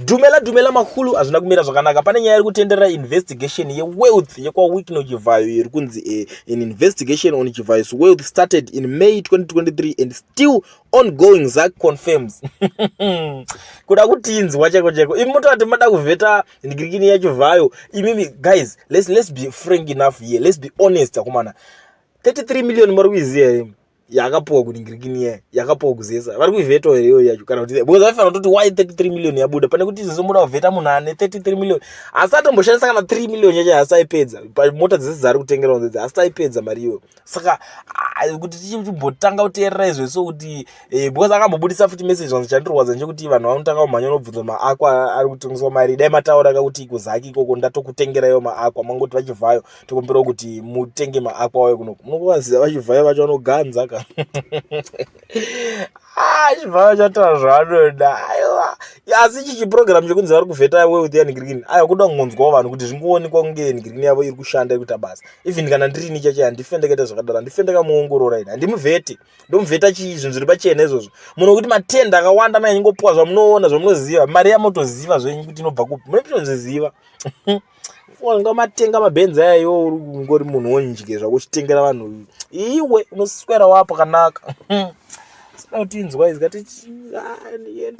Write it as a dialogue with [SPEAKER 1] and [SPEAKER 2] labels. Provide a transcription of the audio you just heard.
[SPEAKER 1] Dhumela dhumela makulu, hazvina kumira zvakanaka. Pane nyaya iri kutenderera, investigation yewealth yekwaWicknell Chivhayo iri kunzi an investigation on Chivhayo's wealth started in May 2023 and still ongoing, ZACC confirms. Kuda kutinzwa chaiko chaiko. Imi mototi mada kuvheta ndigirikini yaChivhayo. Imimi guys, let's be frank enough here, let's be honest, akomana. 33 million muri kuiziva here yakapuwa kuningirikini iya yakapuwa kuZESA? Vari kuivhetawo here iyoyo yacho? Kana kuti because vaifanira kutoti why 33 million yabuda, pane kuti izvozvo muda kuvheta munhu ane 33 million asi atomboshandisa kana 3 million yacho, asi aipedza mota dzese dzaari kutengera dzedze, asi aipedza mari iyoyo. Saka kuti tichimbotanga kuteerera izvo kuti because akambobudisa futi message, vanhu chandirwadza ndechekuti vanhu vanotanga kumhanya unobvunza maAqua ari kutengeswa mari. Dai mataura kakuti kuZACC ikoko ndatokutengeraiwo maAqua, mangoti vaChivhayo tokumbirawo kuti mutenge maAqua wayo kunoku. Munovaziva vaChivhayo vacho, vanoganza ka. Ah, Chivhayo chataura zvaanoda. Aiwa, asi ichi chiprogram chekunzi vari kuvheta wealth yanigirikini, aiwa, kuda kungonzwawo vanhu kuti zvingoonekwa kunge nigirikini yavo iri kushanda, iri kuita basa. Even kana ndirini chacho, handife ndakaita zvakadaro, handife ndakamuongorora ini, handimuvheti. Ndomuvheta chii? Zvinhu zviri pachena izvozvo. Muno kuti matenda akawanda manyingopuwa zvamunoona, zvamunoziva, mari yamotoziva zvenyu kuti inobva kupi, munotozviziva. Nga matenga mabhenzi aya, iwo uri ngori munhu wondye zvako uchitengera vanhu, iwe unoswera wapo kanaka. Sida kutinzwa izvi, kati ndiende.